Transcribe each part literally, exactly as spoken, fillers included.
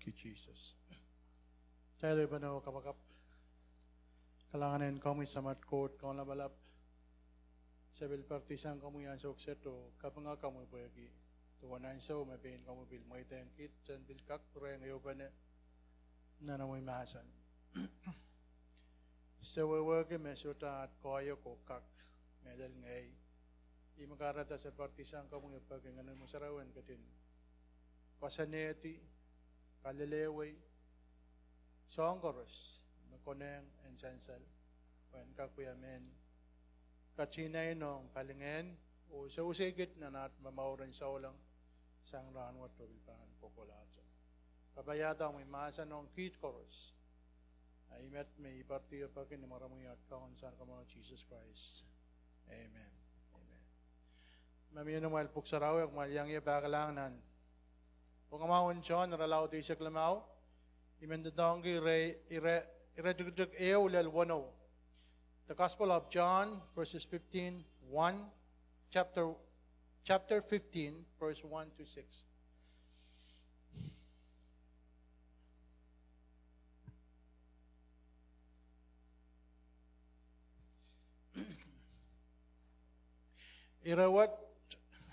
Ki Sises. Kitail ehupene oh kapakap. Kalahngan en komwi Samat Koht Kaun Lapalap. Se pil poaridisang komwi ansou kiset oh kapinga komwi pwehki duwen ansou me pein komwi pil mweidehng kiht en pil kak pwurehng ehupene nan omwi mahsen. Se wehwehki me sohte aht koahiek oh kak mehlel ngehi. Ih me kahrehda se poaridisang komwi pwehki Ngehnomwi Sarawi en ketin koasoanehdi, kalelehwei soahng koaros me konehng en sansal, pwe en kak wia mehn katihnain ong palingehn, oh sewese kiht nan aht momour en souleng sang rahnwet oh pil pahn kohkohlahte. Kapaiada omwi mahsen ong kiht koaros. A ih met me I poaridi pwehki ni mwaren omwi aht Kaun Sounkomour Sises Krais. Amen. Amen. Ma mie noumwail pwuhk sarawi, kumwail iang ie pahkalahng nan Rongamwahu en Sohn, irelaud eisek limau. I men doadoahngki ire, ire, iretikitik ehu lel weneu. The Gospel of John, verses fifteen, one, chapter, chapter fifteen, verse one to six. Ire wet,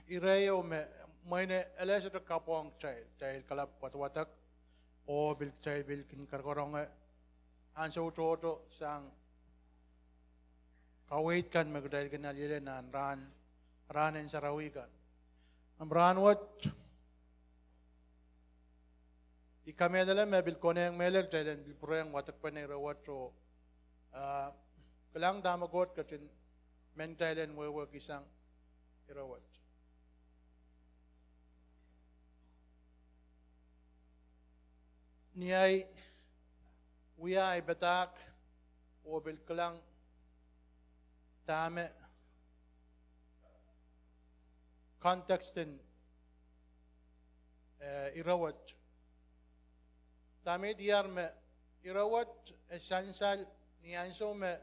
ire ieu me, mwein ele sohte kapwong kitail, kitail kalap wadawadek, oh pil kitail pil kin karonge ansou tohto sang kaweid kan me kitail kin aliale nan rahn, rahn en sarawi kan. Ahpw rahnwet, I kamehlele me pil konehng mehlel kitail en pil pwurehng wadekpene ire wet oh, ah, kilang dahme Koht ketin men kitail en wehwehki sang ire wet. Ni ahi wia ahi padahk oh pil kilang dahme context en, eh, ire wet. Dahme I diar me ire wet e sansal ni ansou me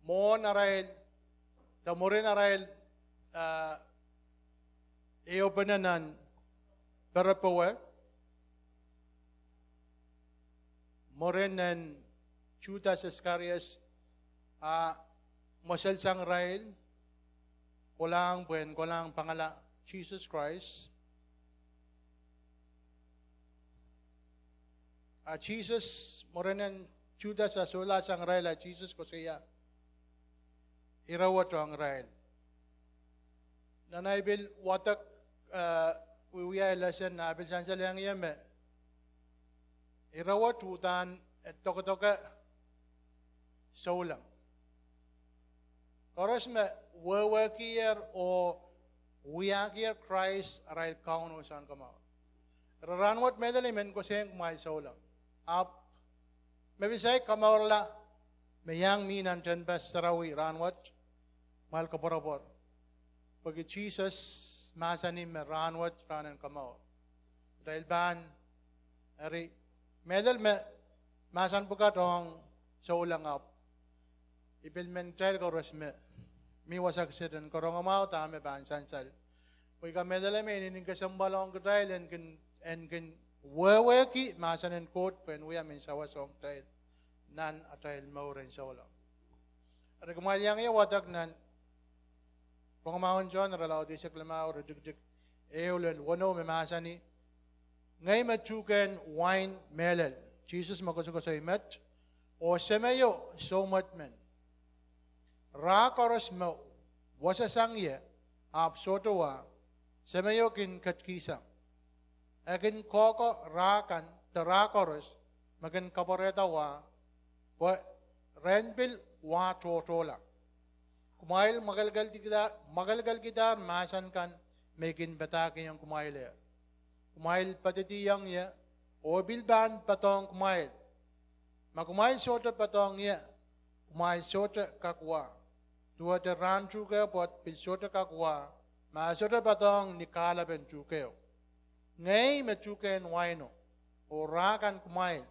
mwohn arail, de mwurin arail, ah, ehupene nan perepowe, mwurin en Sudas Iskariot a mweselsang irail, kolahng pwehn kolahng pangala Sises Krais. A Sises, mwurin en Sudas a sohla sang irail, a Sises koasoia ire wet ong irail. Nan ahi pil wadek, eh, wiewia lesson, a pil sansal iang ie me ire wet uhdahn e dokedoke souleng. Koaros me wehwehkier oh wiakier Krais arail Kaun oh Sounkomour. Ire rahnwet mehlel I men koasoiong kumwail souleng. Ahpw me pil saik komourla me iang mi nan tehnpas sarawi rahnwet, kumwail koapworopwor. Pwehki Sises mahsanih me rahnwet rahn en komour. Kitail pahn, eri, mehlel me mahsen pwukat ong souleng, ahpw I pil men kitail koaros me mi wasa kiset en karonge mwahu dahme pahn sansal. Pwe I kamehlele me inenen kesempwal ong kitail en kin, en kin wehwehki mahsen en Koht pwehn wia mehn sawas ong kitail nan atail mour en souleng. Eri kumwail iang ie wadek nan Rongamwahu en Sohn, irelaud eisek limau, iretikitik ehu lel weneu me mahsanih: Ngehi me tuhkehn wain mehlel, Sises me koasokoasoi met, oh semeio soumwet men. Rah koaros me wasa sang ie ahpw sohte wa, semeio kin ketkihsang. E kin kohkoh rah kan, de rah koaros me kin kapwarehda wa, pwe ren pil wa tohtohla. Kumwail mwakelekelkidahr, mwakelekelkidahr mahsen kan me I kin padahkihong kumwail. Kumwail poadidiong ie, oh I pil pahn poadohng kumwail. Ma kumwail sohte poadohng ie, kumwail sohte kak wa. Duwehte rahn tuhke pwoat pil sohte kak wa, ma e sohte poadohng ni kahlapen tuhkeo. Ngehi me tuhkehn waino, oh rah kan kumwail.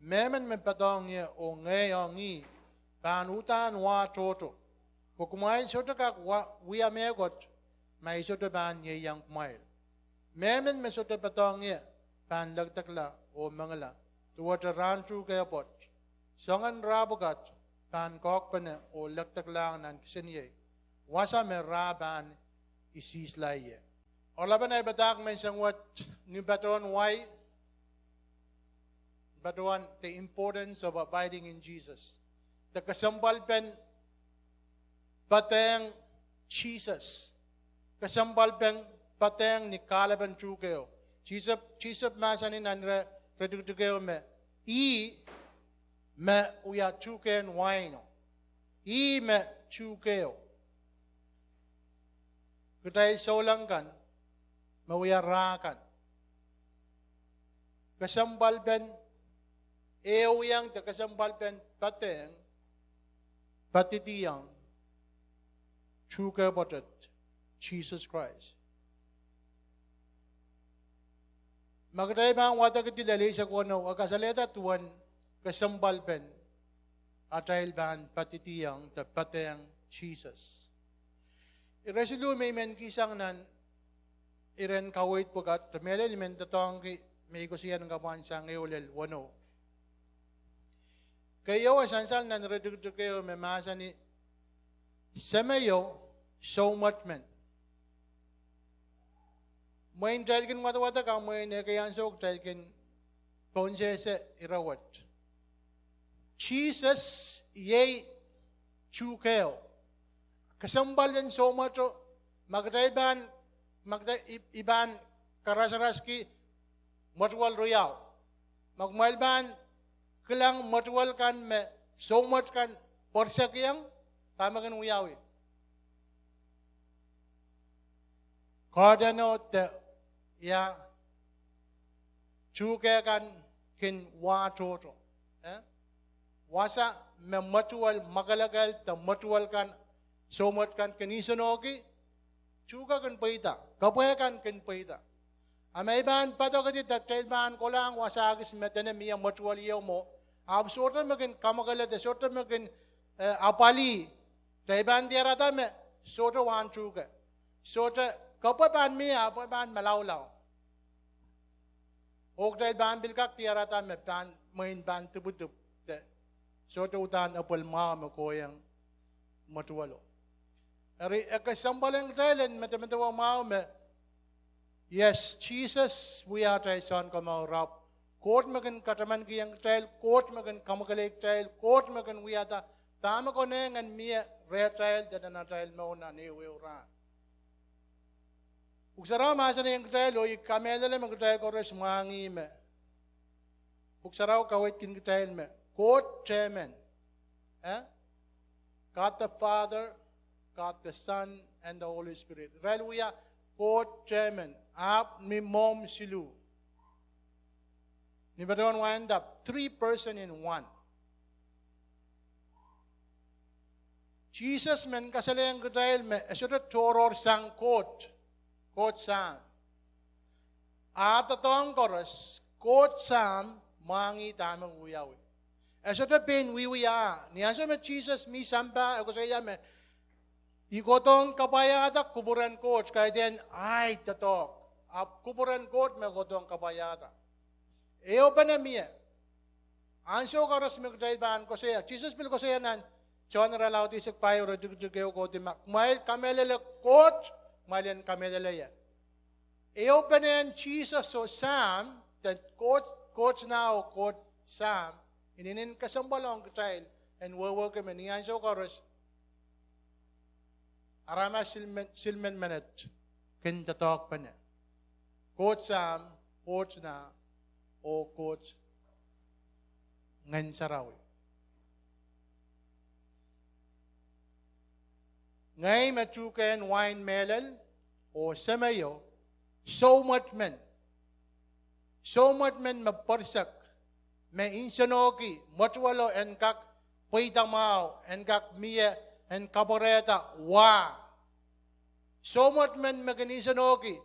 Mehmen me poadohng ie oh ngehi ong ih, pahn uhdahn wa tohto. Pwe kumwail sohte kak wa, wia mehkot, ma I sohte pahn ieiang kumwail. Mehmen me sohte poadohng ie, pahn lekdekla oh mengila. Duwehte rahn tuhke pwoat, soangen rah pwukat pahn kohkpene oh lekdeklahng nan kisiniei, wasa me rah pahn isihsla ie. Oaralapen ei padahk menseng wet ni patohwan wai, patohwan the importance of abiding in Jesus. De kesempwalpen patehng Sises. Kesempwalpen patehng ni kahlepen tuhkeo. Sises, Sises mahsanih nan re, re tikitikeo me, ih me wia tuhkehn waino. Ih me tuhkeo. Kitail souleng kan me wia rah kan. Kesempwalpen ehuiong de kesempwalpen patehng, padidihong tuhke pwoatet Sises Krais. Ma kitail pahn wadekidi lel eisek weneu, e kasalehda duwen kesempwalpen atail pahn padidihong de patehng Sises. Ire siluh me I men kihsang nan iren kaweid pwukat, de mehlel I men doadoahngki me I koasoiahn kapwahn sang ehu lel weneu. Keieu e sansal nan ire tikitikeo me mahsanih, Semeio, soumwet men. Mwein kitail kin wadawad, ka mwein ekei ansou kitail kin pohnsehse ire wet. Sises iei tuhkeo. Kesempwal en soumweto, ma kitail pahn, ma kitail, I, I pahn karasaraski mwetuwel riau. Ma kumwail pahn kilang mwetuwel kan me soumwet kan pwerisek iang, dahme kin wiawi? Koadono de, ia, tuhke kan kin wah tohto. Eh? Wasa me mwetuwel mwakelekel de mwetuwel kan, soumwet kan kin nsenohki, tuhke kin pweida, kepwe kan kin pweida. A ma I pahn padokedi de kitail pahn kolahng wasa kis me dene mie mwetuwel ieu mwo, ahpw sohte me kin kamwakelehda, sohte me kin, eh, apwalih, kitail pahn diarada me sohte wahn tuhke. Sohte, kepwe pahn mie, ahpw e pahn malaulau. Oh kitail pahn pil kak diarada me pahn, mwein pahn dipwidipw de sohte uhdahn epwel mwahu me kohiong mwetuwelo. Eri e kesempwal ong kitail en medemedewe mwahu me, yes, Sises wia atail Sounkomour, ahpw Koht me kin katamankihong kitail, Koht me kin kamwakelei kitail, Koht me kin wiahda dahme konehng en mie rehtail de nan atail mour nan ehuehu rahn. Pwuhk Sarawi mahsanihong kitail, oh I kamehlele me kitail koaros mwahngih me Pwuhk Sarawi kaweidkin kitail me Koht tehmen, eh? God the Father, God the Son, and the Holy Spirit. Irail wia Koht tehmen, ahpw ni mwohmw siluh. Ni patohwan wahn dahp, three person in one. Sises men kasalehiong kitail me e sohte tohrohrsang Koht, Koht Sahm. Ah doadoahk koaros, Koht Sahm mwahngih dahme wiawi. E sohte pein wiewia. Ni ansou me Sises mi sampah, e koasoia me I kohdohng kapwaiada kupwuren Koht, kaidehn ahi doadoahk. Ahpw kupwuren Koht me kohdohng kapwaiada. Ehupene mie. Ansou koaros me kitail pahn koasoia, Sises pil koasoia nan Sohn irelaud eisek pahieu, ire tikitik ehu kohdi, ma kumwail kamehlele Koht, kumwail en kamehlele ie. Ehupenehn Sises oh Sahm, de Koht, Koht Nah oh Koht Sahm, inenen kesempwal ong kitail en wehwehki me ni ansou koaros aramas silimen, silimen menet kin doadoahkpene. Koht Sahm, Koht Nah, oh Koht Ngehn Sarawi. Ngehi me tuhkehn wain mehlel, oh semeio, soumwet men. Soumwet men me pwerisek, me nsenohki mwetuwelo en kak pweida mwahu, en kak mie, en kapwarehda wah. Soumwet men me kin nsenohki,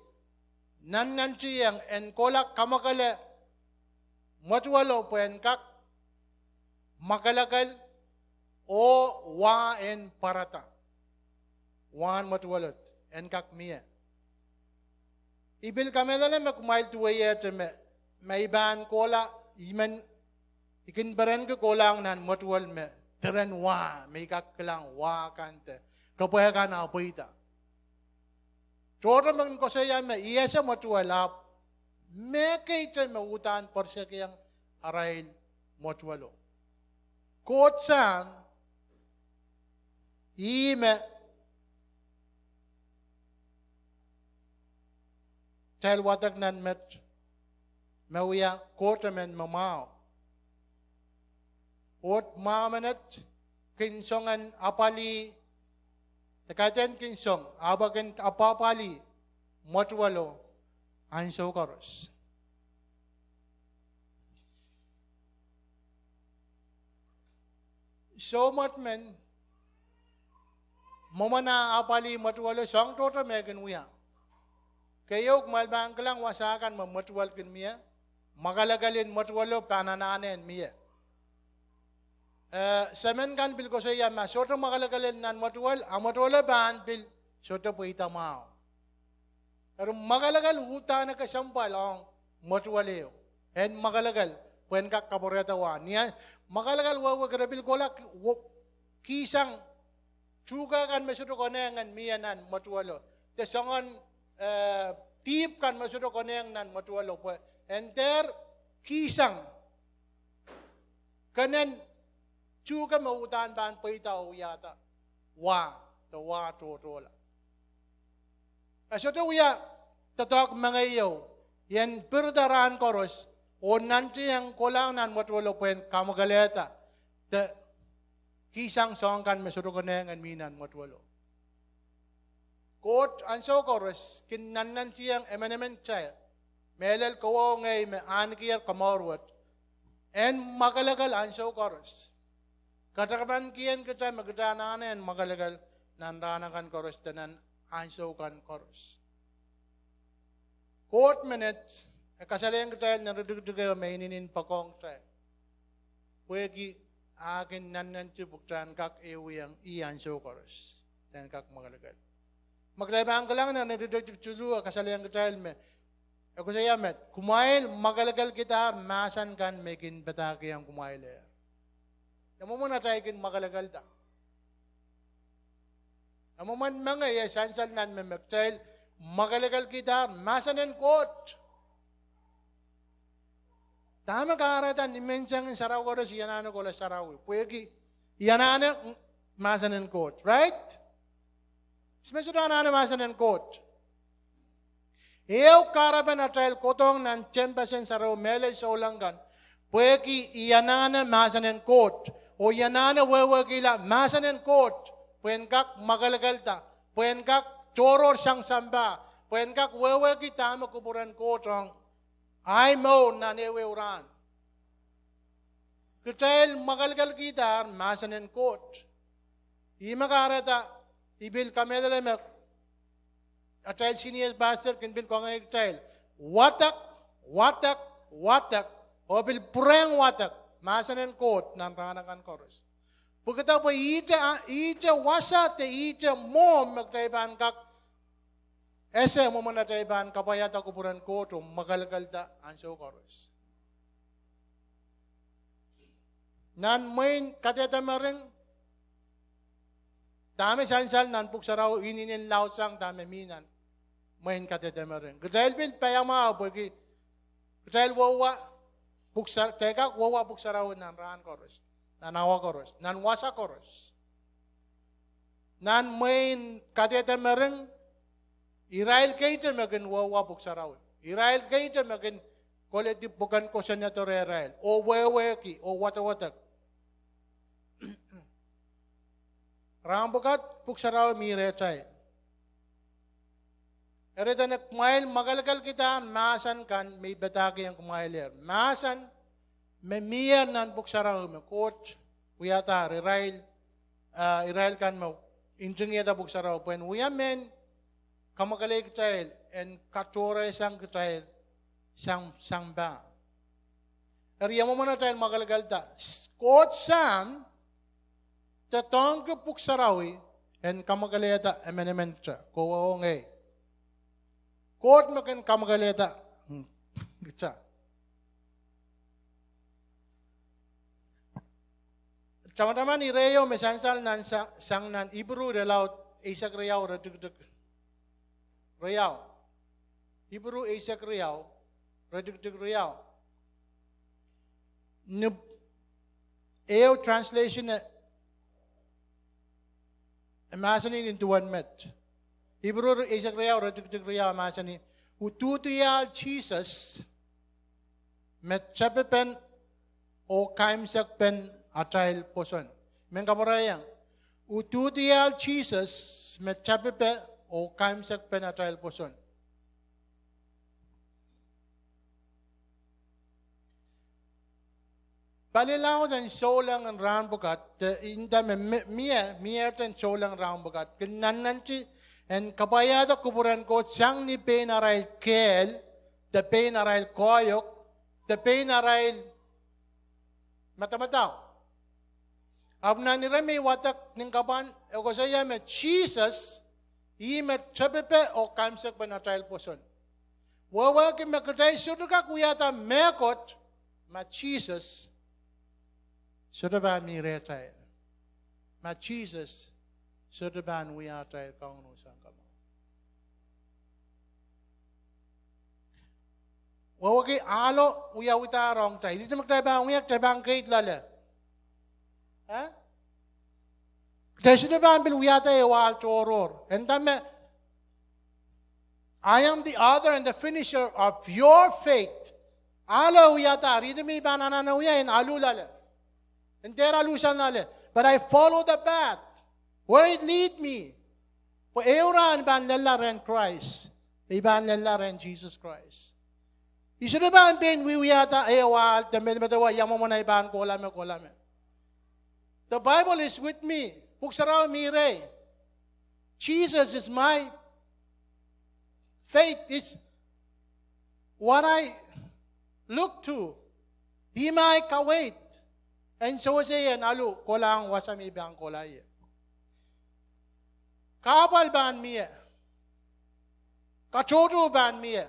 nannantihong en kohla kamwakele mwetuwelo pwe en kak mwakelekel oh wah en pwarada. Wahn mwetuwelo en kak mie. I pil kamehlele me kumwail duwehte me, me I pahn kohla, I men, I kin perenki kohlahng nan mwetuwel me diren wah, me I kak kilang wah kan de kepwe kan ah pweida. Tohto me kin koasoia me I ese mwetuwel ahpw mehkei te me uhdahn poarisekiong arail mwetuwelo. Koht Sahm, ih me kitail wadek nan met, me wia Koht emen me mwahu. Koht mwahu menet kin song en apwalih, de kaidehn kin song, ahpw e kin apwapwalih mwetuwelo ansou koaros. Soumwet men, mwomwen ah apwalih mwetuwelo, soahng tohto me kin wia. Keieu, kumwail pahn kilang wasa kan me mwetuwel kin mie, mwakelekel en mwetuwelo pahn anahne en mie. Eh, semen kan pil koasoia ma sohte mwakelekel nan mwetuwel, a mwetuwelo pahn pil sohte pweida mwahu. Eri mwakelekel uhdahn kesempwal ong mwetuwel ehu. En mwakelekel pwehn kak kapwarehda wah. Ni ah mwakelekel wehwehki, re pil kohla ki-, wo-, kihsang tuhke kan me sohte konehng en mie nan mwetuwelo, de soangen, eh, dihp kan me sohte konehng nan mwetuwelo, pwe en dehr kihsang kenen tuhke me uhdahn pahn pweida oh wiahda wah, de wah tohtohla. E sohte wia doadoahk mengei ieu, I en pirida rahn koaros oh nantihong kohlahng nan mwetuwelo pwehn kamwakelehda de kihsang soahng kan me sohte konehng en mi nan mwetuwelo. Koht ansou koaros kin nannantihong emenemen kitail, mehlel kowe oh ngehi me ahnikiher komour wet, en mwakelekel ansou koaros. Katapanehkihong kitail me kitail anahne en mwakelekel nan rahn akan koaros de nan ansou kan koaros. Koht menet e kasalehiong kitail nan iretikitik ehu me inenen poakohng kitail, pwehki e kin nannanti pwe kitail en kak ehuiong ih ansou koaros, kitail en kak mwakelekel. Ma kitail pahn kilang nan iretikitik siluh, e kasalehiong kitail me, e koasoia me, kumwail mwakelekelkidahr mahsen kan me I kin padahkihong kumwail. Ia mwomwen atail kin mwakelekelda? Ia mwomwen mengei e sansal nan me, me kitail mwakelekelkidahr mahsen en Koht? Dahme kahrehda ni menseng en sarawi koaros I anahne kohla sarawi? Pwehki I anahne mahsen en Koht, right? Ihs me sohte anahne mahsen en Koht? Ehu kahrepen atail kohdohng nan tehnpasen sarawi mehlel souleng kan, pwehki I anahne mahsen en Koht, oh I anahne wehwehkihla mahsen en Koht pwehn kak mwakelekelda, pwehn kak tohrohr sang sampah, pwehn kak wehwehki dahme kupwuren Koht ong ahi mour nan ehuehu rahn. Kitail mwakelekelkidahr mahsen en Koht. Ihme kahrehda I pil kamehlele me atail senior pastor kin pil kangoange kitail, wadek, wadek, wadek, oh pil pwurehng wadek mahsen en Koht nan rahn akan koaros. Pwehki dah? Pwe ihte, ihte wasa de ihte mwohmw me kitail pahn kak ese mwomwen atail pahn kapwaiada kupwuren Koht oh mwakelekelda ansou koaros. Nan mwehin kadehde mering, dahme sansal nan pwuhk sarawi inenen laudsang dahme mi nan mwehin kadehde mering? Kitail pil paiamwahu pwehki kitail wehwe pwuhk sar-, kitail kak wehwe pwuhk sarawi nan rahn koaros, nan awa koaros, nan wasa koaros. Nan mwehin kadehde mering, irail keite me kin wehwe pwuhk sarawi, irail keite me kin koledi pwuken kosonned rehrail oh wehwehki oh wadwadek. Rahn pwukat pwuhk sarawi mi rehtail. Eri dene kumwail mwakelekelkidahr mahsen kan me I padahkihong kumwail. Mahsen me mie nan pwuhk sarawi me Koht wiadahr irail, ah, irail kan me ntingihda pwuhk sarawi pwehn wia mehn kamwakelei kitail en katohre sang kitail sang, sang pah. Eri ia mwomwen atail mwakelekelda? Koht Sahm doadoahngki pwuhk sarawi en kamwakelehda emenemen kitail, kowe oh ngehi. Koht me kin kamwakelehda kitail. Tamataman ire ieu me sansal nan sa-, sang nan Ipru irelaud eisek riau iretikitik riau. Ipru eisek riau iretikitik riau. Ni ehu translation e, e mahsanih nin duwen met. Ipru eisek riau iretikitik riau e mahsanih, ududiahl Sises me tepipen oh kaimwisekpen atail pwoson. Men kapwureiong, ududiahl Sises me tepipe oh kaimwisekpen atail pwoson. Palilaud en souleng en rahn pwukat, de nda me, me, mie, miehten souleng rahn pwukat kin nannanti en kapwaiada kupwuren Koht sang ni pein arail kehl, de pein arail koahiek, de pein arail madamadau. Ahpw nan ire me I wadek nin kapwan, e koasoia me Sises, ih me tepipe oh kaimwisekpen atail pwoson. Wehwehki me kitail sohte kak wiahda mehkot ma Sises sohte pahn mi rehtail. Ma Sises sohte pahn wia atail Kauno sang kamwahu. Wehwehki ahlo wiawihdahr ong kitail. Ihte me kitail pahn wia, kitail pahn keid loale. Eh? Kitail sohte pahn pil wiahda ehu ahl tohrohr. E nda me, I am the author and the finisher of your faith. Ahlo wiahda, ihte me I pahn anahne wia en alu loale. En dehr aluhsang loale. But I follow the path where it lead me. Pwe ehu rahn I pahn lella rehn Krais, de I pahn lella rehn Sises Krais. I sohte pahn pein wiewiahda ehu ahl de medemedewe ia mwomwen ei pahn kohla me, kohla me. The Bible is with me. Pwuhk Sarawi mi rehi. Jesus is my faith, is what I look to. Ih me ahi kaweid en sewese en alu kohlahng wasa me I pahn kohla ie. Kahpwal pahn mie. Katohto pahn mie.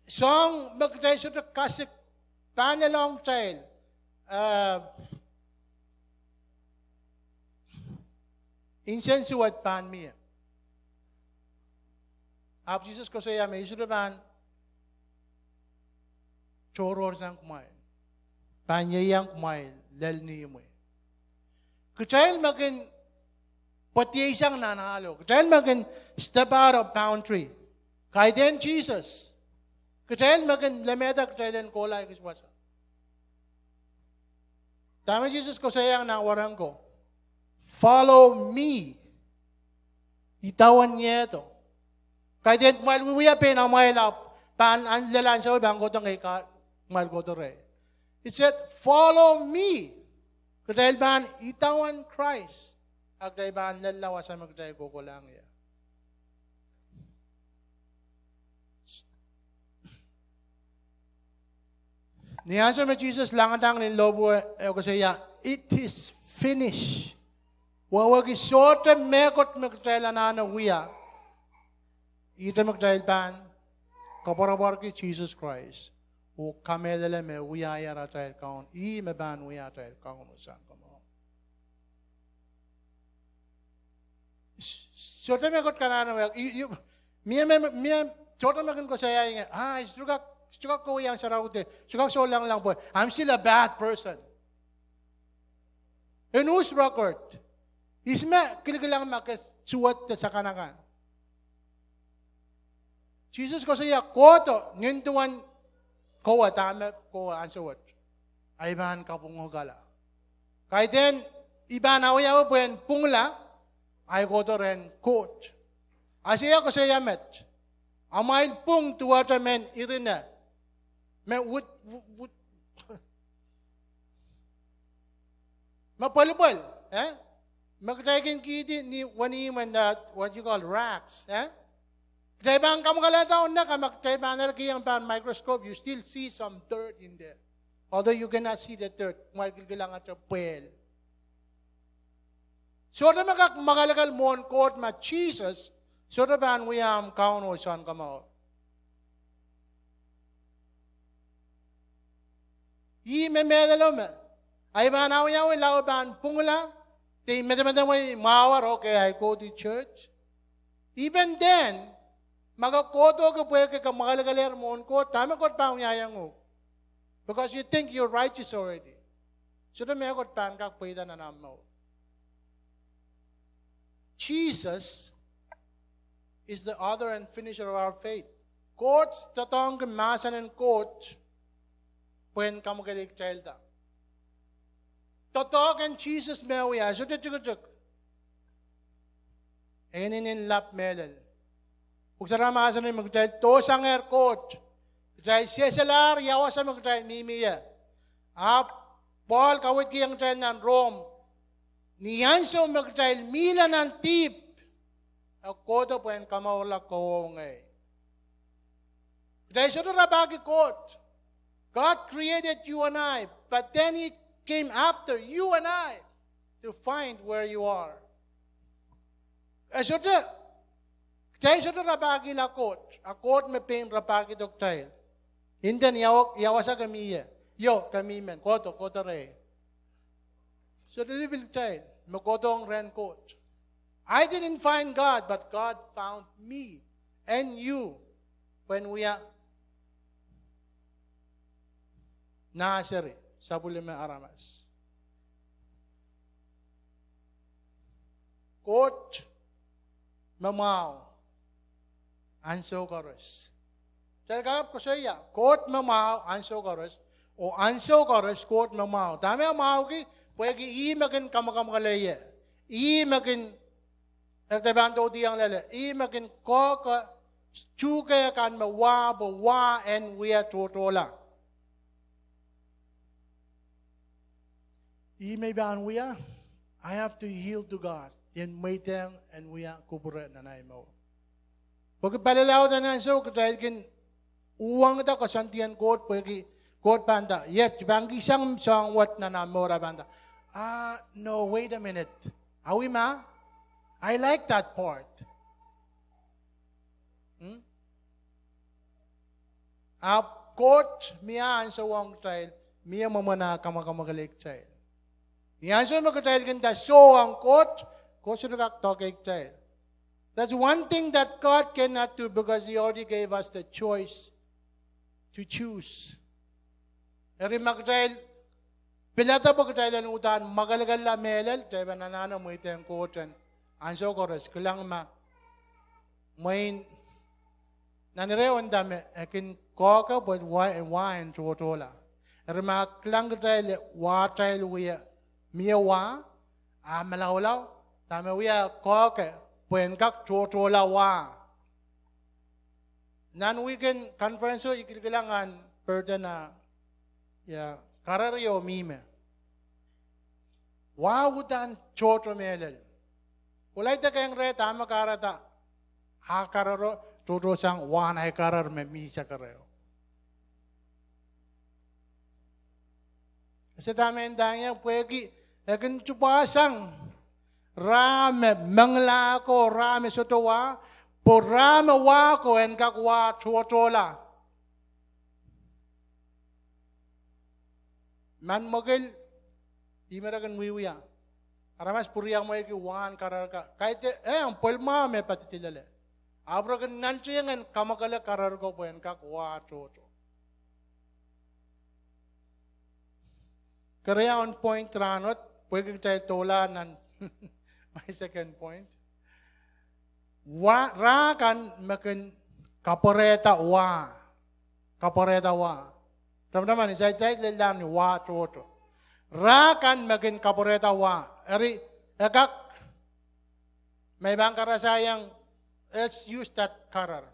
Soahng me kitail sohte kasik pahn lelohng kitail, eh, nsensuwed pahn mie. Ahpw Sises koasoia me I sohte pahn tohrohrsang kumwail, pahn ieiang kumwail lel ni imwi. Kitail me kin pwedieisang nan ahlo, kitail me kin step out of boundary, kaidehn Sises, kitail me kin lemehda kitail en kohla ekis wasa. Dahme Sises koasoiaiong nan wahnpoaron ko? Follow me. Idawehn iehdo. Kaidehn kumwail wiewia pein amwail ahpw pahn lel ansou pahn kohdo ngehi ka, kumwail kohdo rehi. It said, follow me. Kitail pahn idawehn Krais, a kitail pahn lella wasa me kitail kohkohlahng ie. Ni ansou me Sises langadahr nin lohpwuo, e koasoia, it is finished. Wehwehki sohte mehkot me kitail anahne wia, ihte me kitail pahn koapworopworki Sises Krais oh kamehlele me wiahier atail Kaun, ih me pahn wia atail Kaun oh Sounkomour. Sohte mehkot ke anahne wia, mie, mie, sohte me kin koasoia nge, ah, I sohte kak, sohte kak kohieng sarawi de, sohte kak souleng pwe I'm still a bad person. En whose record? Ihs me kilikilang ma ke suwed de sakanakan? Sises koasoia, kohdo, nin duwen kowe, dahme kowe ansou wet, ahi pahn kapwungokala. Kaidehn I pahn awiawi pwehn pwungla, ahi kohdo rehn Koht. Aiseia koasoia met, amwail pwung duwehte mehn irine, me wut, wut, wut, me pwelipwel, eh? Me kitail kin kihdi ni wenihmw en, what you call rags, eh? Kitail pahn kamwakelehda nek, a ma kitail pahn eri kihong pahn microscope, you still see some dirt in there. Although you cannot see the dirt, kumwail kilkilangete pwehl. Sohte me kak mwakelekel mwohn Koht ma Sises sohte pahn wia omw Kaun oh Sounkomour. Ih me mehlelo me Ahi pahn awiawi lao pahn pwungla, de I medemedewe mwahu, okay, I go to church. Even then, ma ke kohdohki pwehki ke mwakelekelehng mwohn Koht, dahme Koht pahn wiahiong uhk? Because you think you're righteous already. Sohte mehkot pahn kak pweida nan ahmw mour. Jesus is the author and finisher of our faith. Koht doadoahngki mahsen en Koht pwehn kamwakelei kitailda. Doadoahk en Sises me wia, e sohte tikitik. E inenen lap mehlel. Pwuhk Sarawi mahsanih me kitail dohsangehr Koht, kitail sehselahr ia wasa me kitail mihmi ie. Ahpw Pohl kaweidkihong kitail nan Rom, ni ansou me kitail mihla nan dihp, e kohdo pwehn kamourla kowe oh ngehi. Kitail sohte rapahki Koht. God created you and I, but then He came after you and I to find where you are. E sohte, kitail sohte rapahkihla Koht, a Koht me pein rapahkihdo kitail. Nden ia wasa ke mih ie, io, ke mih men, kohdo, kohdo rehi. Sohte lipilkitail me kohdohng rehn Koht. I didn't find God, but God found me and you pwehn wia nah seri, sapwellime aramas. Koht me mwahu ansou koaros. Kitail kak koasoia, Koht me mwahu ansou koaros, oh ansou koaros Koht me mwahu. Dahme e mwahuki? Pwehki ih me kin kamwakamwakele ie. Ih me kin, e kitail pahn dohdiong loale, ih me kin kohke tuhke kan me wa, pwe wa en wia tohtohla. Ih me I pahn wia, I have to yield to God, I en mweidehng en wia kupwure nan ahi mour. Pwehki pali laud en ansou kitail kin uhwongada koasoandien Koht, pwehki Koht pahn nda, iet, I pahn kihsang soahng wet nan ahmw mour, a pahn nda, ah, no, wait a minute. Awi ma, I like that part. Ahpw Koht mie ansouwohng kitail, mie mwomwen ah kamwakamwakelei kitail. Ni ansou me kitail kin nda soh ong Koht, Koht sohte kak doakeikitail. That's one thing that God cannot do because He already gave us the choice to choose. Eri ma kitail pilada pwe kitail en uhdahn mwakelekella mehlel, kitail pahn anahne mweidehng Koht en ansou koaros, kilang ma mwein nan ire wet nda me e kin kohke pwe wa, wa en tohtohla. Eri ma kilang kitail wahtail wie mie wa, a malaulau, dahme wia? Kohke pwe en kak tohtohla wa. Nan wihk en conference-o I kilkilang ahn Burton ah, ia, karar ieu mihmi. Wa uhdahn tohto mehlel. Kolahte kehng reh dahme kahrehda ah kararo tohtohsang wahn ahi karar me mih sakareo. Ese dahme e ndahng ie, pwehki e kin tupwasang rah me mengila ko, rah me sohte wa, pwe rah me wa ko en kak wa tohtohla. Mehn mwekid, ihme re kin wiewia, aramas pwuriamweiki wahn karar ka, kaidehn, eh, pwelmwahu me padidi loale. Ahpw re kin nantihong en kamwakele karar ko pwe en kak wa tohto. Keriaun point rahnwet, pwehki kitail doula nan my second point. Wa, rah kan me kin kapwarehda wa, kapwarehda wa. Tamataman, I saik, saik lella ni wa tohto. Rah kan me kin kapwarehda wa. Eri, e kak, me I pahn karasaiong, let's use that karar.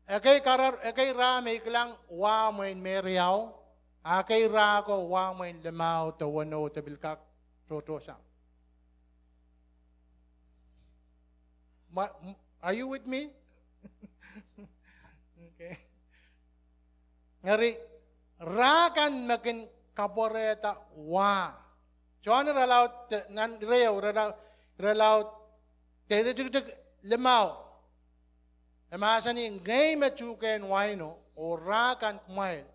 Ekei karar, ekei rah me I kilang wa mwein mehriau, a ekei rah ko wa mwein limau de weneu de pil kak tohtohsang. Ma, m-, are you with me? Okay. Eri, rah kan me kin kapwarehda wa. Sohn irelaud, nan ire ehu, irelaud, irelaud, iretikitik limau, e mahsanih, ngehi me tuhkehn waino, oh rah kan kumwail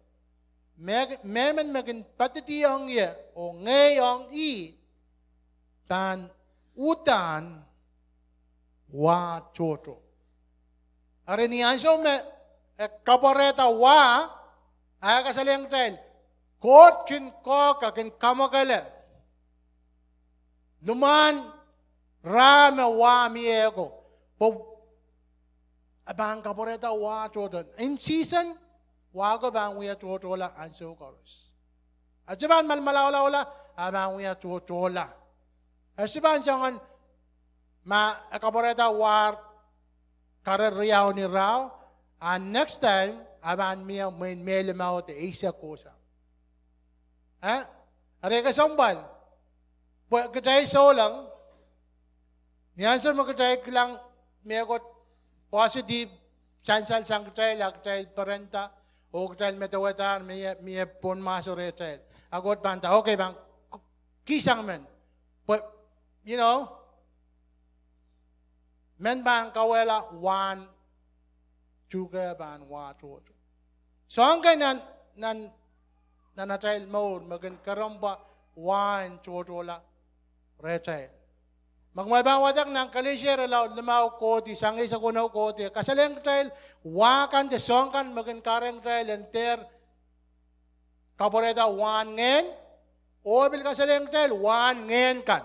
me, mehmen me kin poadidiong ie oh ngehi ong ih pahn uhdahn wah tohto. Eri ni ansou me e kapwarehda wah, a e kasalehiong kitail, Koht kin kohke, kin kamwakele limwahn rah me wah mie ko, pwe e pahn kapwarehda wah tohto. In season, wah ko pahn wia tohtohla ansou koaros. E sohte pahn malmalaulaula, a pahn wia tohtohla. E sohte pahn soangen ma e kapwarehda wah kahrehda riau ni rahu, a next time a pahn mie mwein me limau de eisek kohsang. Eh? Eri kesempwal, pwe kitail souleng, ni ansou me kitail kilang mehkot positive sansal sang kitail, a kitail perenda, oh kitail medewedahr me, mie pohnmwahso rehtail, a Koht pahn nda, okay, pahn k-, kihsang men. Pwe, you know, men pahn kauwehla wahn tuhke pahn wah tohto. Soahng kei nan, nan, nan atail mour me kin kerempwa wah en tohtohla rehtail. Ma kumwail pahn wadek nan Kalesia irelaud limau kohdi, sang eisek weneu kohdi, e kasalehiong kitail wah kan de soahng kan me kin kahrehiong kitail en dehr kapwarehda wahn ngehn, oh e pil kasalehiong kitail wahn ngehn kan.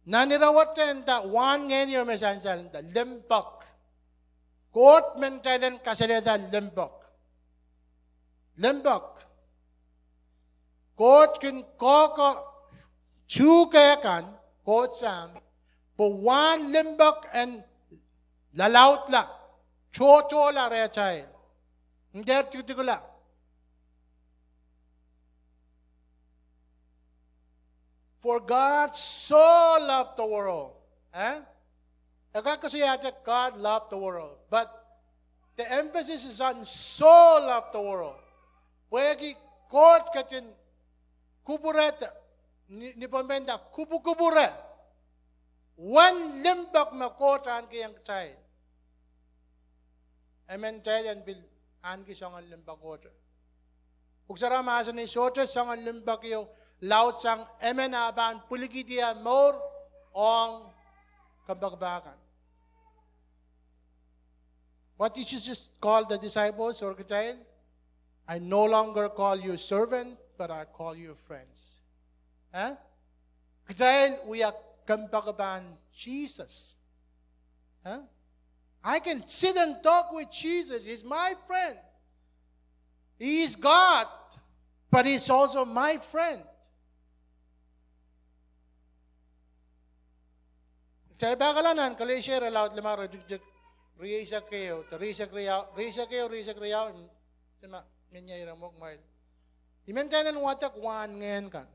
Nan irewet e nda wahn ngehn ieu me sansal nda limpoak. Koht men kitail en kasalehda limpoak. Limpoak. Koht kin kohke tuhke kan, Koht Sahm, pwe wahn limpoak en lalaudla, tohtohla rehtail. Ndehr tikitikla. For God so loved the world. Eh? E kak koasoiahte God loved the world, but the emphasis is on so loved the world. Pwehki Koht ketin kupwurehda, ni, ni Pohnpei nda kupwukupwure, uwen limpoak me Koht ahnikihong kitail. Emen kitail en pil ahneki soangen limpoakohte. Pwuhk Sarawi mahsanih sohte soangen limpoak ieu laudsang emen ah pahn pwilikihdi ah mour ong kompoakepahi kan. What did Jesus call the disciples or kitail? I no longer call you servant, but I call you friends. Eh? Kitail wia kompoakepahn Sises. Eh? I can sit and talk with Jesus. He's my friend. He is God, but he's also my friend. Kitail pahkala nan Kalesia irelaud limau iretikitik rieisek ehu, de rieisek riau, rieisek ehu, rieisek riau, ma, menia iremwek mwail. I men kitail en wadek wahn ngehn kan.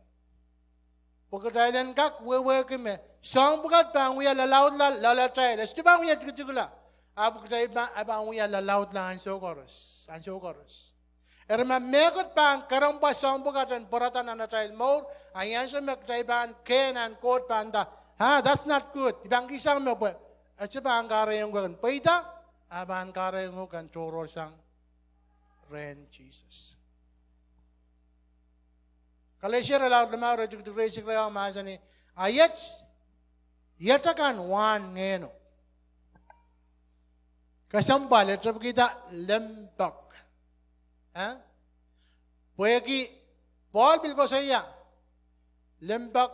Pwe kitail en kak wehwehki me soahng pwukat pahn wia lalaudla loalatail, e sohte pahn wia tikitikla. Ahpw kitail pahn, e pahn wia lalaudla ansou koaros, ansou koaros. Eri ma mehkot pahn kerempwa soahng pwukat en pwarada nan atail mour, a ni ansou me kitail pahn kehn en Koht pahn nda, ah, that's not good. I pahn kihsang me pwe e sohte pahn kahrehiong uhk en pweida, a pahn kahrehiong uhk en tohrohrsang rehn Sises. Kalesia irelaud limau iretikitik rieisek riau mahsanih, a iet, iet akan wahn ngehno. Kesempwal e tepkihda limpoak. Eh? Pwehki Pohl pil koasoia limpoak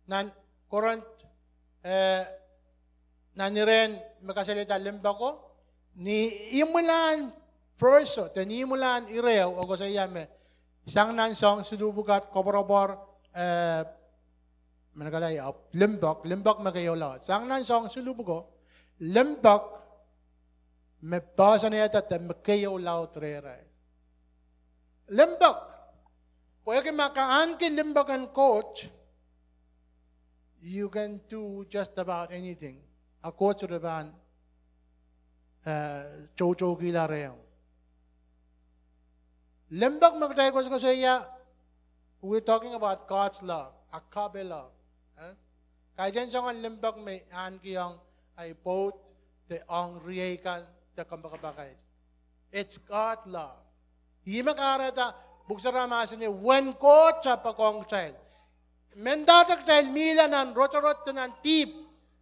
nan Korint, eh, nan irehn me kasalehda limpoako, ni imwilahn verse, de ni imwilahn ire ehu e koasoia me sang nan soahng siluh pwukat koapworopwor, eh, me kala, ah, limpoak, limpoak me keieu laud. Sang nan soahng siluh pwuko, limpoak me poahsoanehda de me keieu laud rehrail. Limpoak. Pwehki ma ke ahneki limpoak en Koht, you can do just about anything. A Koht sohte pahn, eh, toutoukihla rehmw. Limpoak me kitail koasokoasoia, we are talking about God's love, agape love. Eh? Kaidehn soangen limpoak me ahnekiong ahi pwoud, de ong riei kan, de kompoakepah kan. It's God love. Ihme kahrehda Pwuhk Sarawi mahsanih, wen Koht poakohng kitail. Mendahte kitail mihla nan rotorot de nan dihp,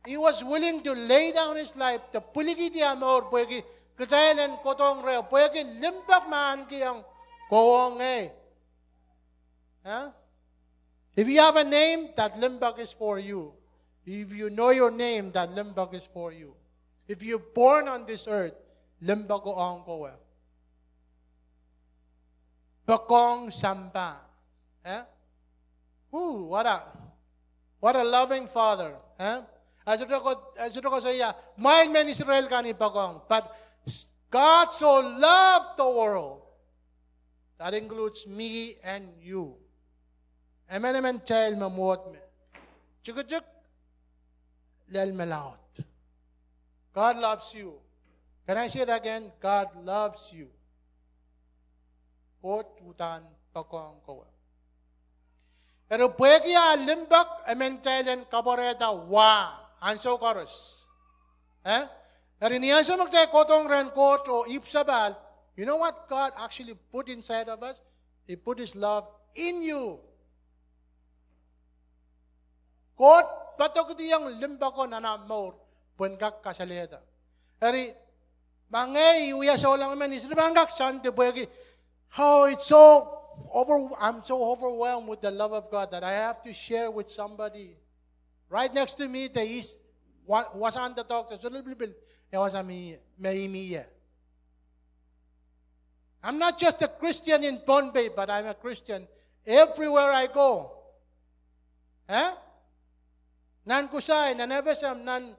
he was willing to lay down his life, de pwilikihdi eh mour pwehki kitail en kohdohng reh, pwehki limpoak me e ahneki ong kowe oh ngehi. Huh? If you have a name, that limpoak is for you. If you know your name, that limpoak is for you. If you're born on this earth, limpoako ong kowe. Poakohng sampah. Eh? Ooh, what a, what a loving father. Eh? E sohte ko-, e sohte koasoia, mwail mehn Israel kan I poakohng. But God so loved the world. That includes me and you. Emenemen kitail me mwohd me tikitik, lel me laud. God loves you. Can I say it again? God loves you. Koht uhdahn poakohng kowe. Eri pwehki ah limpoak, e men kitail en kapwarehda wah ansou koaros. Eh? Eri ni ansou me kitail kohdohng rehn Koht oh ipwsapahl, you know what God actually put inside of us? He put his love in you. Koht padokihdiong limpoako nan ah mour pwehn kak kasalehda. Eri, ma ngehi I wia souleng men, I sohte pahn kak soandi pwehki, oh, it's so over, I'm so overwhelmed with the love of God that I have to share with somebody. Right next to me, there is wa-, wasahn doadoahk, sohte lipilipil, e wasa me, me I mie. I'm not just a Christian in Pohnpei, but I'm a Christian everywhere I go. Eh? Nan Kusai, nan FSM, nan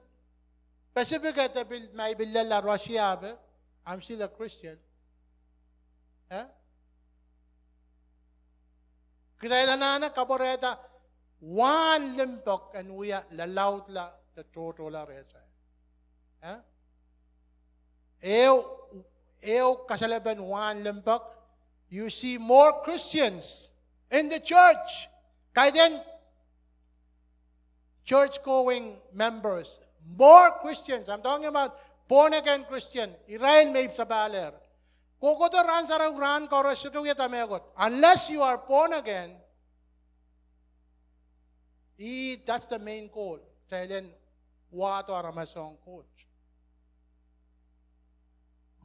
Pacific, eh, de pil, ma I pil lella Russia, eh, I'm still a Christian. Eh? Kitail anahne kapwarehda wahn limpoak en wia lalaudla de tohtohla rehtail. Eh? Ehu, ehu kasalepen wahn limpoak, you see more Christians in the church. Kaidehn church going members, more Christians. I'm talking about born again Christian. Irail me ipwsapahlehr. Kohkohdo rahn sarawi rahn koaros sohte wia dahme Koht. Unless you are born again, e, that's the main goal. Kitail en wahdo aramas ong Koht.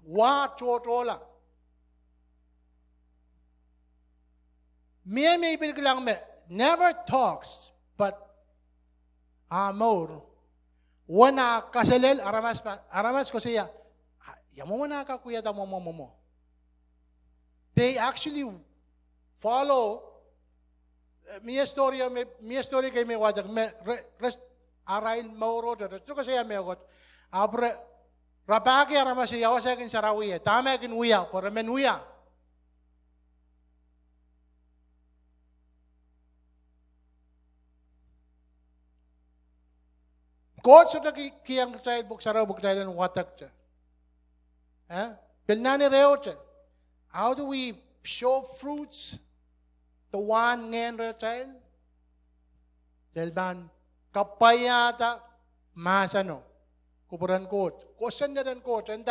Wah tohtohla. Mie me I pil kilang me never talks, but ah mour, wen ah kaselel aramas, aramas koasoia, ia mwomwen ah kak wiahda mwomwohmw. They actually follow, eh, mie story, eh, me, mie story kei me wadek me re, re, arail mour oh re, re, re koasoia mehkot. Ahpw re, rapahki aramas ia wasa e kin sarawi, dahme e kin wia, pwe re men wia. Koht sohte ki, kihong kitail Pwuhk Sarawi pwe kitail en wadekte. Eh? Pil nan ire ehute. How do we show fruits? De wahn ngehn rehtail. Kitail pahn kapwaiada mahseno. Kupwuren Koht. Kosonned en Koht. Eri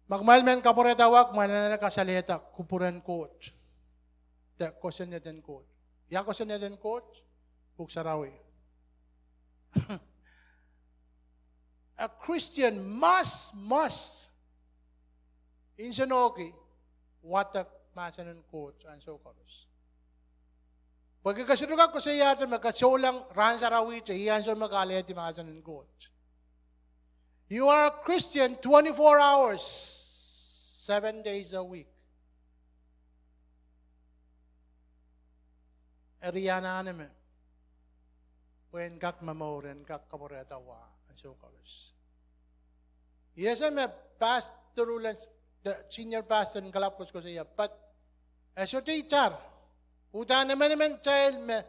ma kumwail men kapwarehda wah, kumwail anahne kasalehda kupwuren Koht. De kosonned en Koht. Ia kosonned en Koht? Pwuhk Sarawi. A Christian must, must nsenohki wadek mahsen en Koht ansou koaros. Pwehki ke sohte kak koasoiahte me ke souleng rahn sarawihte, ih ansou me ke alehdi mahsen en Koht. You are a Christian twenty-four hours, seven days a week. Eri anahne me pwe en kak momour, en kak kapwarehda wah ansou koaros. I ese me pastor ulen, de senior pastor en kalap koasokoasoia, but e sohte itar. Uhdahn emenemen kitail me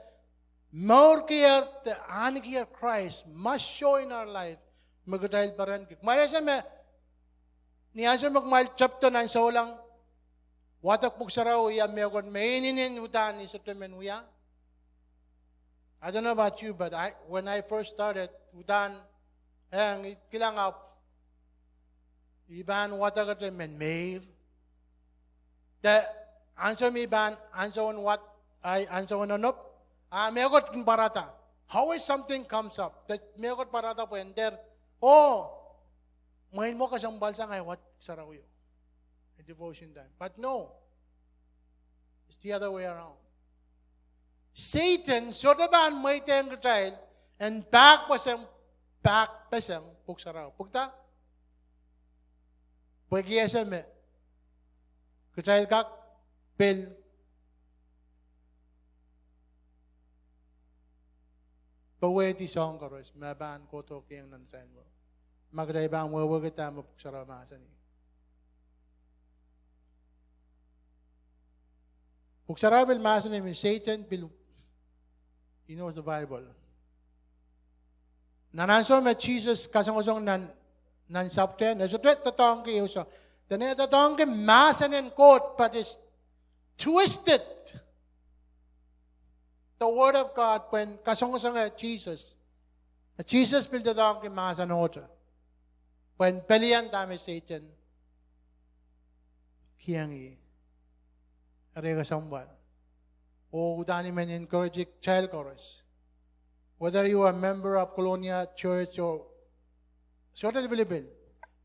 mourkier de ahnikier Krais must show in our life me kitail perenki. Kumwail ese me ni ansou me kumwail tepdo nan souleng, wadek Pwuhk Sarawi, ia mehkot me inenen uhdahn I sohte men wia. I don't know about you, but I, when I first started, uhdahn, eh, I kilang ahpw I pahn wadekete men meir. De ansou me I pahn, ansoun wad, ahi ansoun onop, a mehkot kin pwarada. Always something comes up. De mehkot pwarada pwe ndehr, oh, mwein mwo kesempwal sang ahi wad sarawio, devotion time. But no, it's the other way around. Sehdan sohte pahn mweidehng kitail en pahkpeseng, pahkpeseng pwuhk sarawi. Pwukda? Pwehki ese me kitail kak pil powehdi soahng koaros me pahn kohdohkihong nan sain wo, ma kitail pahn wehwehki dahme pwuhk sarawi mahsanih. Pwuhk sarawi pil mahsanih me Sehdan pil, he knows the Bible. Nan ansou me Sises kasongosong nan, nan sapwtehn, e sohte doadoahngki ehu soahng. Dene e doadoahngki mahsen en Koht, but it's twisted the word of God pwehn kasongosong Sises. Sises pil doadoahngki mahsenohte pwehn pelian dahme Sehdan kihong ih. Eri kesempwal, oh udahn I men encourage kitail koaros, whether you are a member of Kolonia Church or sohte lipilipil,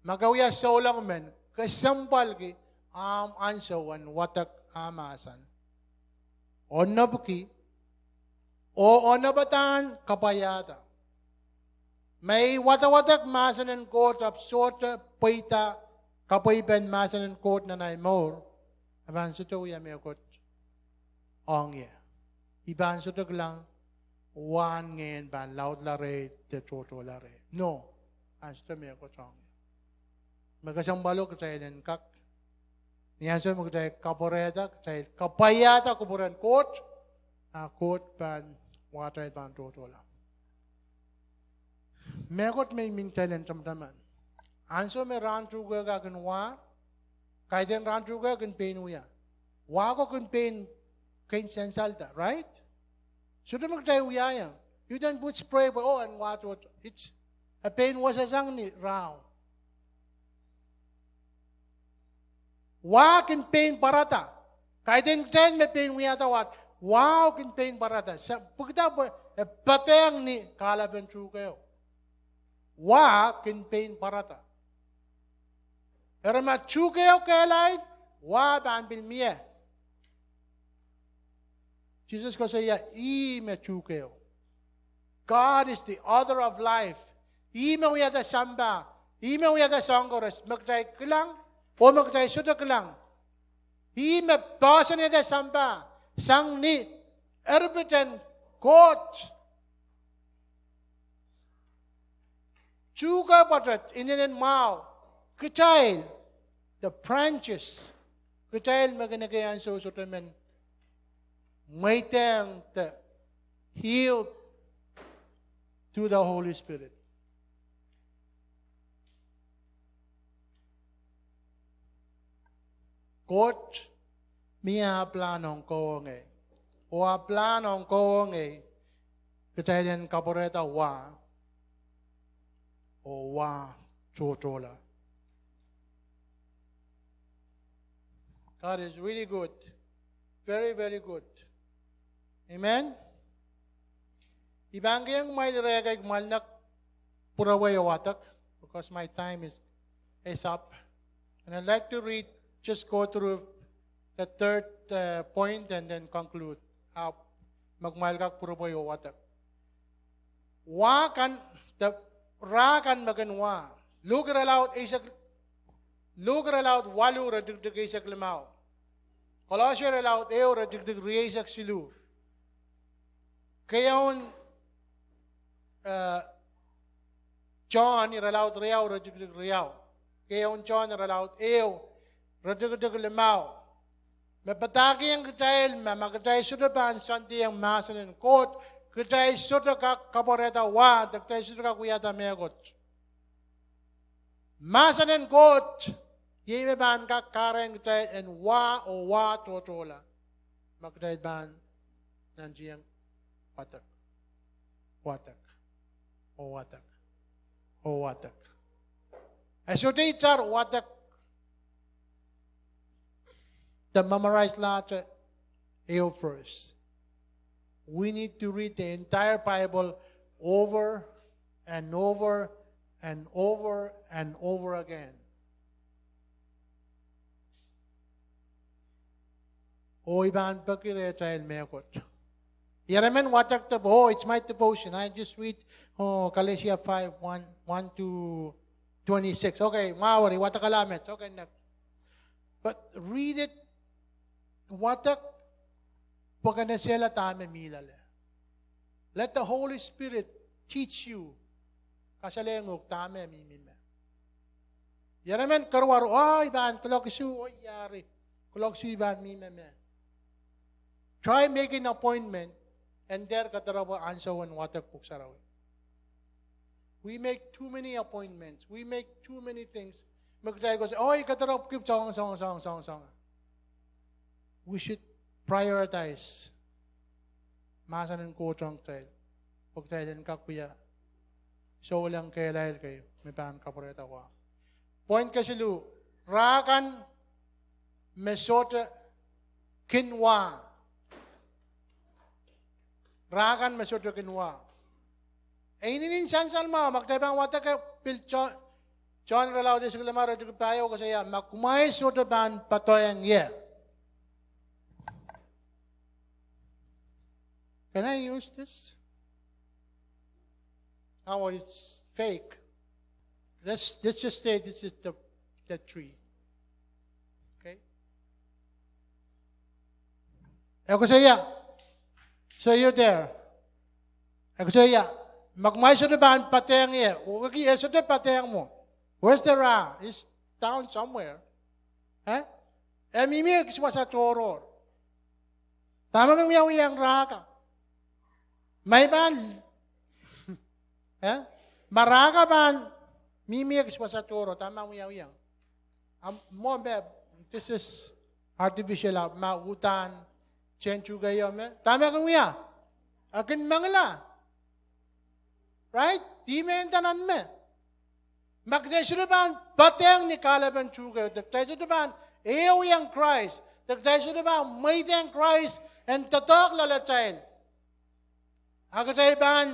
ma ke wia souleng men, kesempwalki ahmw ansou en wadek ah mahsen, onopki, oh onopadahn kapwaiada. Ma I wadawadek mahsen en Koht ahpw sohte pweida kapwaipen mahsen en Koht nan ahi mour, e pahn sohte wia mehkot ong ie. I pahn sohte kilang wahn ngehn pahn laudla rehi de tohtohla rehi. No, pahn sohte mehkot ong ie. Me kesempwalo kitail en kak, ni ansou me kitail kapwarehda, kitail kapwaiada kupwuren Koht, a Koht pahn, wahtail pahn tohtohla. Mehkot me I men kitail en tamataman, ansou me rahn tuhke kak kin wa, kaidehn rahn tuhke kin pein wia, wa ko kin pein, kin sansalda, right? Sohte me kitail wiahiong, you don't put spray pwe, oh, en wa tohto, e pein wasa sang ni rahu. Wa kin pein pwarada. Kaidehn kitail me pein wiahda wahdo, wa kin pein pwarada. Pwehkida pwe e patehng ni kahlapen tuhkeho. Wa kin pein pwarada. Eri ma tuhkeho kehlail, wa pahn pil mie. Sises koasoia ih me tuhkeho. God is the author of life. Ih me wiahda sampah. Ih me wiahda soahng koaros me kitail kilang oh me kitail sohte kilang. Ih me poahsoanehda sampah sang ni eripit en Koht. Tuhke pwoatet, inenen mwahu, kitail, the branches, kitail me kin ekei ansou sohte men mweidehng de healed through the Holy Spirit. Koht mie ah pilahn ong kowe oh ngehi, oh ah pilahn ong kowe oh ngehi, kitail en kapwarehda wa, oh wa tohtohla. God is really good. Very, very good. Amen. I pahn kihong kumwail rehkei kumwail en kak pwurewei oh wadek, because my time is, is up. And I'd like to read, just go through the third, uh, point and then conclude. Ahpw ma kumwail kak pwurewei oh wadek, wa kan, de rah kan me kin wa. Luk irelaud eisek, Luk irelaud waluh iretikitik eisek limau. Kolose irelaud ehu iretikitik rieisek siluh. Keieun, eh, Sohn irelaud riau iretikitik riau. Keieun Sohn irelaud ehu iretikitik limau. Me padahkihong kitail me ma kitail sohte pahn sandihong mahsen en Koht, kitail sohte kak kapwarehda wa, de kitail sohte kak wiahda mehkot. Mahsen en Koht iei me pahn kak kahrehiong kitail en wa oh wa tohtohla ma kitail pahn nantihong wadek, wadek, oh wadek, oh wadek. E sohte itar wadek de memorize lahte ehu verse. We need to read the entire Bible over and over and over and over again. Oh I pahn peki rehtail mehkot. Ieremen wadek de, oh, it's my devotion. I just read, oh, Galatians five, one, one to twenty-six. Okay, mwahu eri, wadek ahlamet. Okay, next. But read it, wadek, pwe ke en esehla dahme mih loale. Let the Holy Spirit teach you. Kasalehiong uhk dahme mihmi me. Ieremen keruwaro, oh, I pahn kuloak isuh, oh, iari. Kuloak isuh I pahn mih me me. Try make an appointment, en dehr kadaropwe ansou en wadek pwuhk sarawi. We make too many appointments. We make too many things. Me kitail koasoia, oh, I kadarop kip soang, soang, soang, soang, soang. We should prioritize mahsen en Koht ong kitail, pwe kitail en kak wia souleng kehlail kei me pahn kapwurehda wa. Point kesiluh, rah kan me sohte kin wa. Rah kan me sohte kin wa. E inenen sansal mwahu, ma kitail pahn wadek, pil Sohn, Sohn irelaud eisek limau, iretikitik pahieu koasoia, ma kumwail sohte pahn poadehng ie. Can I use this? Oh, it's fake. Let's, let's just say this is the, the tree. Okay? E koasoia, so you're there. E koasoia, ma kumwail sohte pahn poadehng ie, oh, okay, e sohte poadehng mwo. Where's the rah? It's down somewhere. Eh? E mihmi ekis wasa tohrohr. Dahme kin wiawihong rah kan? Ma I pahn, eh? Ma rah kan pahn mihmi ekis wasa tohrohr, dahme wiawihong? Mwo me, this is artificial, ahpw ma uhdahn tehn tuhkeio me, dahme kin wia? E kin mengila. Right? Dih me nda nan me. Ma kitail sohte pahn poadehng ni kahlapen tuhkeho, de kitail sohte pahn ehuiong Krais, de kitail sohte pahn mweidehng Krais en doadoahk loalatail, a kitail pahn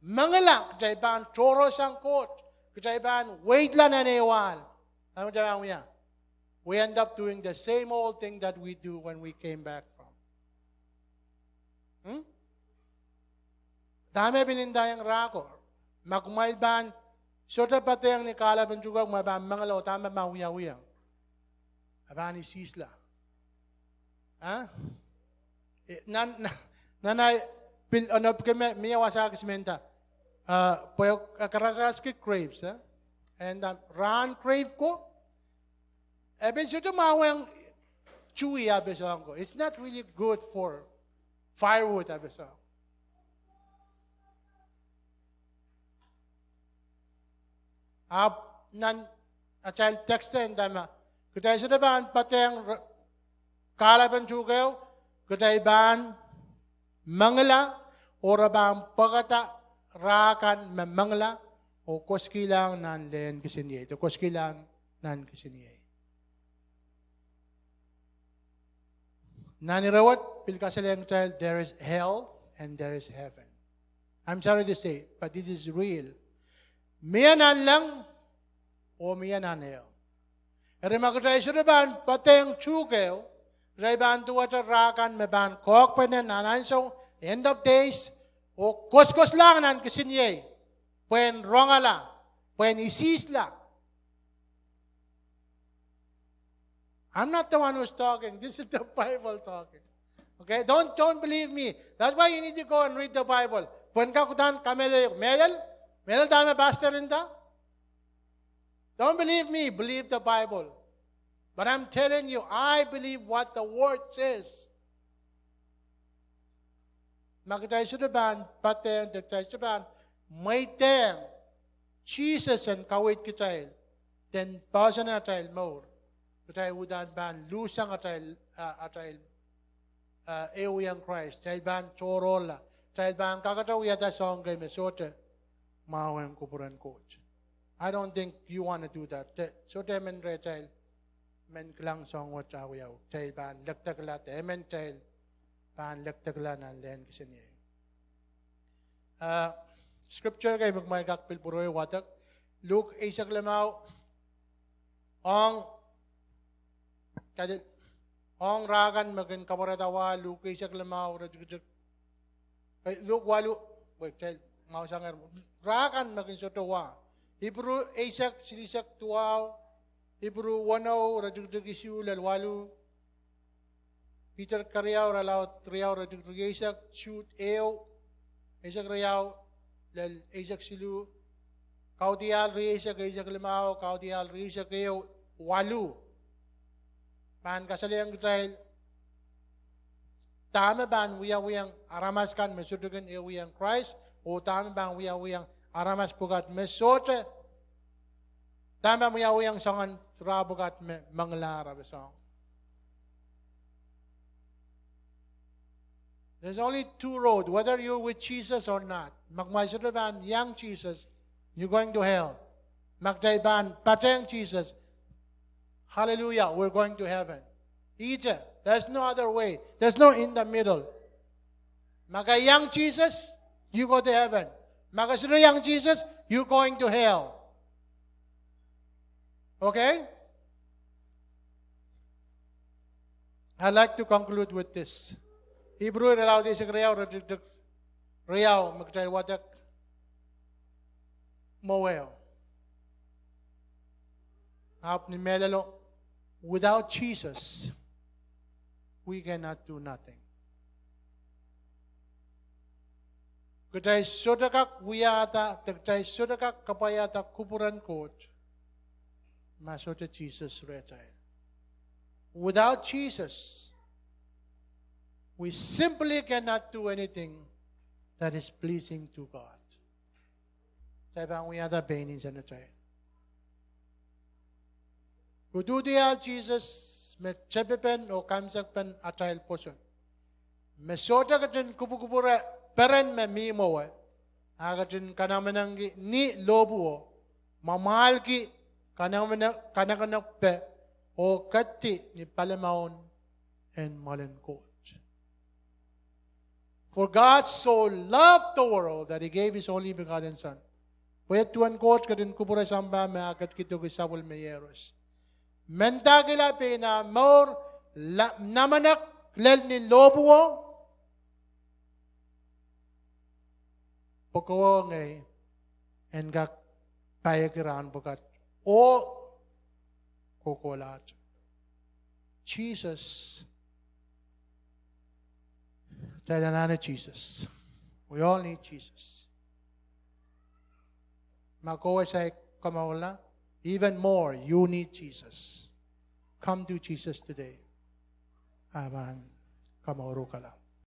mengila, kitail pahn tohrohrsang Koht, kitail pahn weidla nan ehu ahl, dahme kitail pahn wia? We end up doing the same old thing that we do when we came back from. Dahme pil ndaiong rah ko? Ma kumwail pahn sohte poadehng ni kahlapen tuhkeho, kumwail pahn mengila, oh dahme pahn wiawihong? E pahn isihsla. Nan, nan ahi pil onopki me, mie wasa kis me nda, pwe e karasaraski grapes, e nda rahn grape ko, e pil sohte mwahwiong tui ape soang ko. It's not really good for firewood ape soang. Ahpw nan atail text e nda me kitail sohte pahn poadehng kahlapen tuhkeho, kitail pahn mengila, oh re pahn pwekada rah kan me mengila, oh koaskihlahng nan lehn kisiniei, de koaskihlahng nan kisiniei. Nan ire wet pil kasalehiong kitail, there is hell and there is heaven. I'm sorry to say, but this is real. Mie nanleng oh mie nan ehl. Eri ma kitail sohte pahn poadehng tuhkeho, kitail pahn duwehte rah kan me pahn kohkpene nan ansou, end of days, oh koaskoaslahng nan kisiniei, pwehn rongala, pwehn isihsla. I'm not the one who's talking. This is the Bible talking. Okay? Don't, don't believe me. That's why you need to go and read the Bible. Pwehn kak uhdahn kamehlele, mehlel, mehlel dahme pastor nda. Don't believe me, believe the Bible. But I'm telling you, I believe what the word says. Ma kitail sohte pahn poadehng, de kitail sohte pahn mweidehng Sises en kaweid kitail, de en poahsoan atail mour, kitail uhdahn pahn lusang atail, atail ehuiong Krais, kitail pahn tohrohrla, kitail pahn kakete wiahda soahng kei me sohte mwahwiong kupwuren Koht. I don't think you want to do that. Sohte emen rehtail men kilang soahng wet ah wiawi. Kitail pahn lekdekla de emen kitail pahn lekdekla nan lehn kisiniei. Scripture kei me kumwail kak pil pwurehng wadek, Luk eisek limau, ong ong rah kan me kin kapwarehda wa, Luk eisek limau iretikitik, Luk walu, wait, kitail mwahu sang, rah kan me kin sohte wa. Ipru eisek silihsek duwau, Ipru weneu iretikitik isuh lel waluh, Piter keriau, irelaud riau iretikitik rieisek, Jut ehu, eisek riau lel eisek siluh, Kaudiahl rieisek eisek limau, Kaudiahl rieisek ehu, waluh. Pahn kasalehiong kitail dahme pahn wiawihong aramas kan me sohte kin wiahiong Krais, oh dahme pahn wiawihong aramas pwukat me sohte, dahme pahn wiawihong soangen rah pwukat me mengila aramas ong. There's only two roads, whether you're with Jesus or not. Ma kumwail sohte pahn iang Sises, you're going to hell. Ma kitail pahn patehng Sises, hallelujah, we're going to heaven. Ihte, there's no other way. There's no in the middle. Ma ke iang Sises, you go to heaven. Ma ke sohte iang Sises, you're going to hell. Okay? I'd like to conclude with this. Ipru irelaud eisek riau iretikitik riau me kitail wadek mwowe, ahpw ni mehlelo, without Jesus, we cannot do nothing. Kitail sohte kak wiahda, de kitail sohte kak kapwaiada kupwuren Koht ma sohte Sises rehtail. Without Jesus, we simply cannot do anything that is pleasing to God. Kitail pahn wiahda pein insenatail. Ududiahl Sises me tepipen oh kaimwisekpen atail pwoson, me sohte ketin kupwukupwure peren me mi mwowe, a ketin kanamenekki ni lohpwuo, mwamwahlki kanakonekpe, oh keti ni palimaun en mwoalen Koht. For God so loved the world that he gave his only begotten Son. Pwe duwen Koht ketin kupwure sampah me e ketikihdohki sapwellime iehros, mendahkihla pein eh mour, namenek lel ni lohpwuo, pwe kowe oh ngehi en kak paieki rahn pwukat oh kohkohlahte. Sises, kitail anahne Sises. We all need Jesus. Ma kowe saik komourla, even more, you need Jesus. Come to Jesus today. A pahn komour uhk kala.